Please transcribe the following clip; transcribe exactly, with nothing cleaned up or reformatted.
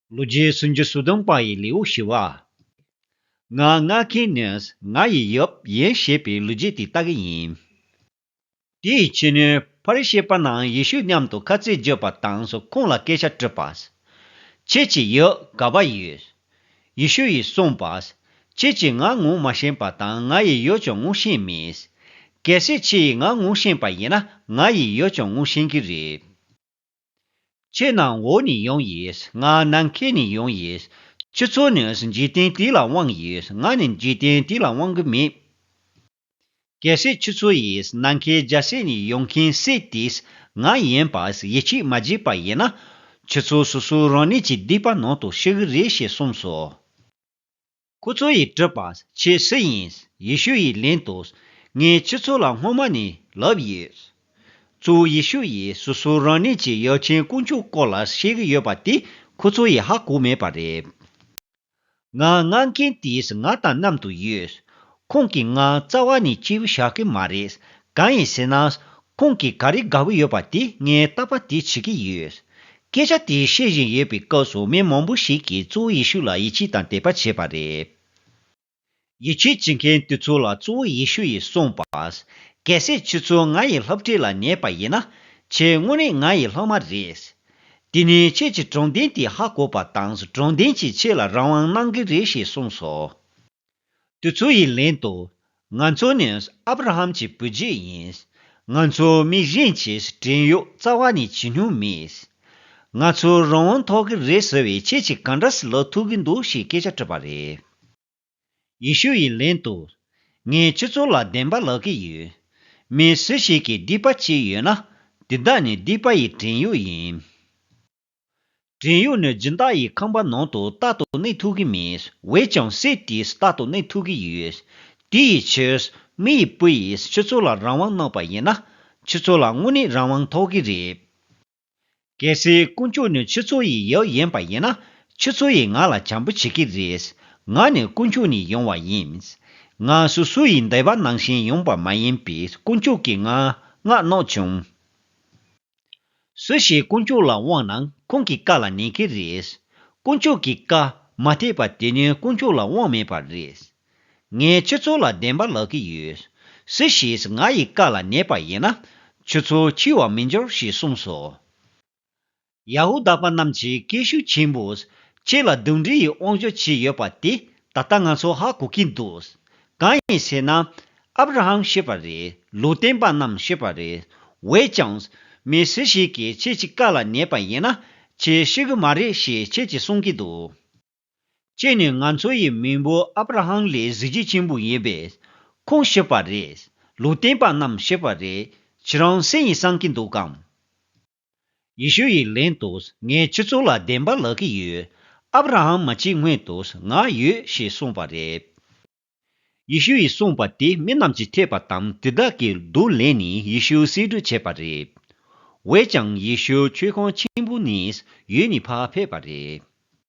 ལོ་རྒྱུས་སུམ་ཅུ་སོ་བདུན་པ་ཡི་ལེའུ་བཞི་པ། ང་མངགས་མཁན་ནི་ང་ཡི་ཡབ་ཡིན་ཞེས་པའི་ལོ་རྒྱུས་དེ་ལྟ་གི་ཡིན། དེའི་ཕྱི་ནས་ཕ་རི་ཤི་པ་རྣམས་ཡེ་ཤུ་མཉམ་དུ་ཁ་རྩོད་བརྒྱབ་པ་དང་། ཁོང་ལ་སྐད་ཆ་དྲིས་པ། ཁྱེད་ཀྱི་ཡབ་ག་པར་ཡོད། ཡེ་ཤུ་ཡིས་གསུངས་པ། ཁྱེད་ཀྱིས་ང་ངོ་མ་ཤེས་པ་དང་། ང་ཡི་ཡབ་ཀྱང་ངོ་ཤེས་མེད། གལ་སྲིད་ཁྱེད་ཡིས་ང་ངོ་ཤེས་པ་ཡིན་ན། ང་ཡི་ཡབ་ཀྱང་ངོ་ཤེས་ཀྱི་རེད། ཁྱེད་ནམ་འོག་ནས་ཡོང་ཡིན། ང་ནམ་མཁའ་ནས་ཡོང་ཡིན། ཁྱེད་ཚོ་ནི་འཇིག་རྟེན་དེ་ལ་དབང་ཡོད། ང་ནི་འཇིག་རྟེན་དེ་ལ་དབང་གི་མེད། གལ་སྲིད་ཁྱེད་ཚོ་ཡིས་ནམ་མཁའི་རྒྱལ་སྲིད་ནས་ཡོང་མཁན་སྲས་དེས་ང་ཡིན་པ་ཡིད་ཆེས་མ་བྱས་པ་ཡིན་ན། ཁྱེད་ཚོ་སོ་སོ་རང་ཉིད་ཀྱི་སྡིག་པ་ནང་དུ་ཤི་གི་རེད་ཞེས་གསུངས་སོ། ཁོ་ཚོ་ཡིས་དྲིས་པ། ཁྱེད་སུ་ཡིན། ཡེ་ཤུ་ཡིས་ལན་དུ། ངས་ཁྱེད་ཚོ་ལ་སྔོན་མ་ནས་ལབ་ཡོད། གཙོ་བོ་ཡེ་ཤུ་ཡིས་སོ་སོ་རང་ཉིད་ཀྱི་ཡབ་ཆེན་དཀོན་མཆོག་སྐོར་ལ་བཤད་ཀྱི་ཡོད་པ་དེ་ཁོ་ཚོ་ཡིས་ཧ་གོ་མེད་པ་རེད། ང་མངགས་མཁན་དེས་ང་དང་མཉམ་དུ་ཡོད། ཁོང་གིས་ང་རྩ་བ་ནས་སྐྱིད་པོ་བཞག་གི་མ་རེད། གང་ཡིན་ཟེར་ན། ཁོང་གིས་ག་རེ་དགའ་པོ་ཡོད་པ་དེ་ངས་རྟག་པར་དེ་བྱེད་ཀྱི་ཡོད། སྐད་ཆ་དེ་བཤད་བཞིན་ཡོད་པའི་སྐབས་སུ་མི་མང་པོ་ཞིག་གིས་གཙོ་བོ་ཡེ་ཤུ་ལ་ཡིད་ཆེས་དང་དད་པ་བྱས་པ་རེད། ཡིད་ཆེས་བྱེད་མཁན་དེ་ཚོ་ལ་གཙོ་བོ་ཡེ་ཤུ་ཡིས་གསུངས་པ། གལ་སྲིད་ཁྱེད་ཚོ་ང་ཡི་སློབ་གྲྭ་ལ་ཉན་པ་ཡིན་ན། ཁྱེད་དངོས་གནས་ང་ཡི་སློབ་མ་རེད། དེ་ནས་ཁྱེད་ཀྱིས་དྲང་བདེན་དེ་ཧ་གོ་བ་དང་། དྲང་བདེན་གྱིས་ཁྱེད་ལ་རང་དབང་གནང་གི་རེད་ཞེས་གསུངས་སོ། དེ་ཚོ་ཡིས་ལན་དུ། ང་ཚོ་ནི་ཨབ་ར་ཧམ་གྱི་བུ་རྒྱུད་ཡིན། ང་ཚོ་མི་གཞན་གྱིས་བྲན་གཡོག་རྩ་བ་ནས་བྱེད་མྱོང་མེད། ང་ཚོ་རང་དབང་ཐོབ་ཀྱི་རེད་ཟེར་བས་ཁྱེད་ཀྱིས་ག་འདྲ་སེ་ལབ་ཐུབ་ཀྱི་འདུག་ཞེས་སྐད་ཆ་དྲིས་པ་རེད། ཡེ་ཤུ་ཡིས་ལན་དུ། ངས་ཁྱེད་ཚོ་ལ་བདེན་པ་ལབ་ཀྱི་ཡོད། མི་སུ་ཞིག་གིས་སྡིག་པ་བྱས་ཡོད་ན། དེ་དག་ནི་སྡིག་པ་ཡི་བྲན་གཡོག་ཡིན། བྲན་གཡོག་ནི་སྦྱིན་བདག་ཡི་ཁང་པ་ནང་དུ་རྟག་ཏུ་གནས་ཐུབ་ཀྱི་མེད། འོན་ཀྱང་སྲས་དེས་རྟག་ཏུ་གནས་ཐུབ་ཀྱི་ཡོད། དེ་ཡི་ཕྱིར་མི་ཡི་བུ་ཡིས་ཁྱེད་ཚོ་ལ་རང་དབང་གནང་པ་ཡིན་ན། ཁྱེད་ཚོ་ལ་དངོས་གནས་རང་དབང་ཐོབ་ཀྱི་རེད། གལ་སྲིད་དཀོན་མཆོག་ནི་ཁྱེད་ཚོ་ཡི་ཡབ་ཡིན་པ་ཡིན་ན། ཁྱེད་ཚོ་ཡིས་ང་ལ་བྱམས་པོ་བྱེད་ཀྱི་རེད། ང་ནི་དཀོན་མཆོག་ནས་ཡོང་བ་ཡིན། ང་སོ་སོ་ཡི་འདོད་པ་ནང་བཞིན་ཡོང་པ་མ་ཡིན་པས། དཀོན་མཆོག་གིས་ང་མངགས་གནང་བྱུང་། སུ་ཞིག་དཀོན་མཆོག་ལ་དབང་ན་ཁོང་གི་བཀའ་ལ་ཉན་གྱི་རེད། དཀོན་མཆོག་གི་བཀའ་མ་ཐེག་པ་དེ་ནི་དཀོན་མཆོག་ལ་དབང་མེད་པ་རེད། ངས་ཁྱེད་ཚོ་ལ་བདེན་པ་ལབ་ཀྱི་ཡོད། སུ་ཞིག་ང་ཡི་བཀའ་ལ་ཉན་པ་ཡིན་ན། ཁྱེད་ཚོ་འཆི་བར་མི་འགྱུར་ཞེས་གསུངས་སོ། ཡ་ཧུ་དཱ་པ་རྣམས་ཀྱིས་སྐད་ཤུགས་ཆེན་པོས་ཁྱེད་ལ་གདོན་འདྲེ་ཡི་དབང་སྒྱུར་བྱས་ཡོད་པ་དེ་ད་ལྟ་ང་ཚོ་ཧ་གོ་གི་འདུག། གང་ཡིན་ཟེར་ན། ཨབ་ར་ཧམ་ཤི་བ་རེད། ལུང་སྟོན་པ་རྣམས་ཤི་བ་རེད། འོན་ཀྱང་། མི་སུ་ཞིག་གིས་ཁྱེད་ཀྱི་བཀའ་ལ་ཉན་པ་ཡིན་ན། ཁྱེད་ཤི་གི་མ་རེད་ཞེས་ཁྱེད་ཀྱིས་གསུང་གི་འདུག། ཁྱེད་ནི་ང་ཚོ་ཡི་མེས་པོ་ཨབ་ར་ཧམ་ལས་གཟི་བརྗིད་ཆེན་པོ་ཡིན་པས། ཁོང་ཤི་བ་རེད། ལུང་སྟོན་པ་རྣམས་ཤི་བ་རེད། ཁྱེད་རང་སུ་ཡིན་བསམ་གྱི་འདུག་གམ། ཡེ་ཤུ་ཡིས་ལན་དུ། ངས་ཁྱེད་ཚོ་ལ་བདེན་པ་ལབ་ཀྱི་ཡོད། ཨབ་ར་ཧམ་མ་སྐྱེས་སྔོན་དུ་ང་ཡོད་ཞེས་གསུངས་པ་རེད། ཡེ་ཤུ་ཡིས་གསུངས་པ་དེ་མི་རྣམས་ཀྱིས་ཐོས་པ་དང་། དེ་དག་གིས་སྡུག་ལེན་ནས་ཡེ་ཤུ་གསེད་བཀྲོལ་བྱས་པ་རེད། འོན་ཀྱང་ཡེ་ཤུ་མཆོད་ཁང་ཆེན་པོ་ནས་ཡུལ་ནས་ཕར་ཕེབས་པ་རེད།